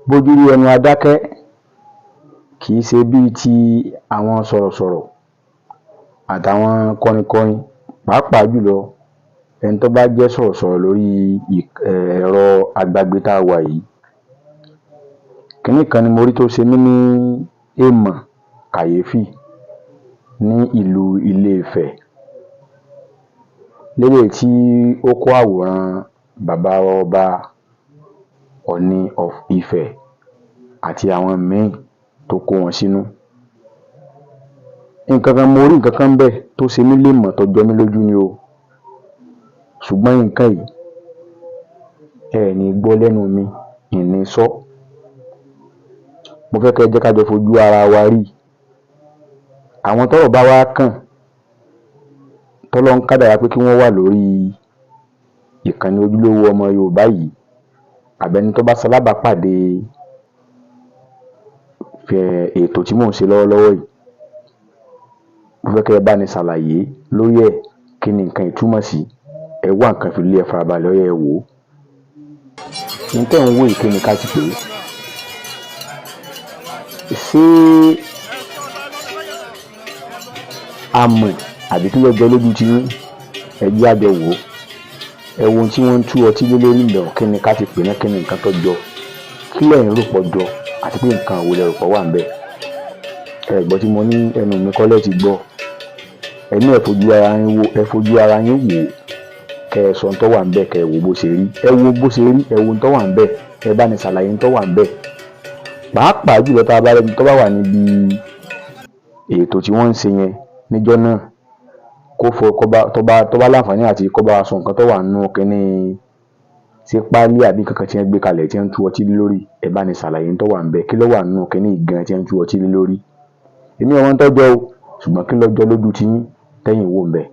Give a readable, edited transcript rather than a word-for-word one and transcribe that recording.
Bójú rí ẹnu adákẹ́, kì í ṣe bíi ti àwọn sọ̀rọ̀sọ̀rọ̀ àtàwọn kọrinkọrin, pàápàá jùlọ ẹni tó bá jẹ́ sọ̀rọ̀sọ̀rọ̀ lórí ẹ̀rọ agbagbe tá a wà yìí. Kinní kan ni mo rí tó ṣe mí ní èèmọ̀, kàyéfì, ní ìlú Ilé-Ifẹ̀, léyìí tí ó kó àwòrán bàbá wa, Ọba Ọọ̀ni of Ifẹ̀, àti àwọn míì tó kó wọn sínú. Nǹkan kan, mo rí nǹkan kan ńbẹ̀ tó ṣe mí léèmọ̀, tó jọ mí lójú ni o. Ṣùgbọ́n nǹkan yìí, ẹ ẹ̀ ní gbọ́ lẹ́nu mi, ǹ ní sọ́. Mo fẹ́ kẹ́ ẹ jẹ́ ká jọ fojú ara wa rí i. Àwọn tọ́rọ̀ bá wá kàn, tọ́lọ́run kádàrá pé kí wọ́n wà lórí ìkànnì Ojúlówó Ọmọ Yorùbá yìí, àbẹ́ni tó bá ṣalábàápàdé ètò tí mò ń ṣe lọ́wọ́lọ́wọ́ yìí, mo fẹ́ kẹ́ ẹ bá ní ṣàlàyé lórí ẹ̀. Kí ni nǹkan yìí túmọ̀ sí? Ẹ wá nǹkan fi lé, ẹ farabalẹ̀, ó yá, ẹ wò ó. N tẹ́ ń wò yìí, kí ni ká ti pè é? Ṣé amọ̀ àbí kí ló jọ lójú tiyín? Ẹ jẹ́ á jọ wò ó. Ẹ wo ohun tí wọ́n ń tú ọtí lé lórí ńbẹ̀. Kí ni ká ti pè náà? Kí ni nǹkan tó jọ? Kí lẹ̀yin rò pó jọ? Àti pé nǹkan wo lẹ rò pó wà ńbẹ̀? Ẹ gbọ́ tí mo ní ẹnu mi kọ́ lẹ́ ti gbọ́. Ẹ̀yin náà, ẹ fojú ara yín wò, ẹ fojú ara yín wò ó, kẹ́ ẹ sọ ohun tó wà ńbẹ̀, kẹ́ ẹ wò bó ṣe rí. Ẹ wo bó ṣe rí, ẹ wo ohun tó wà ńbẹ̀, ẹ bá ní ṣàlàyé ohun tó wà ńbẹ̀. Pàápàá jùlọ, tá a bá rẹ́ni tó bá wà níbi ètò tí wọ́n ń ṣe yẹn níjọ́ náà, kó fọ kó bá tó bá láǹfààní àti kó bá wa sọ nǹkan tó wà nínú kínní, ṣé páálí àbí nǹkan kan tí wọ́n gbé kalẹ̀ tí wọ́n ń tú ọtí lé lórí. Ẹ bá ní ṣàlàyé ohun tó wà ńbẹ̀. Kí ló wà nínú kínní yìí gan tí wọ́n ń tú ọtí lé lórí? Èmi ò mọ ohun tó jọ o, ṣùgbọ́n kí ló jọ lójú tiyín tẹ́yin wò ńbẹ̀?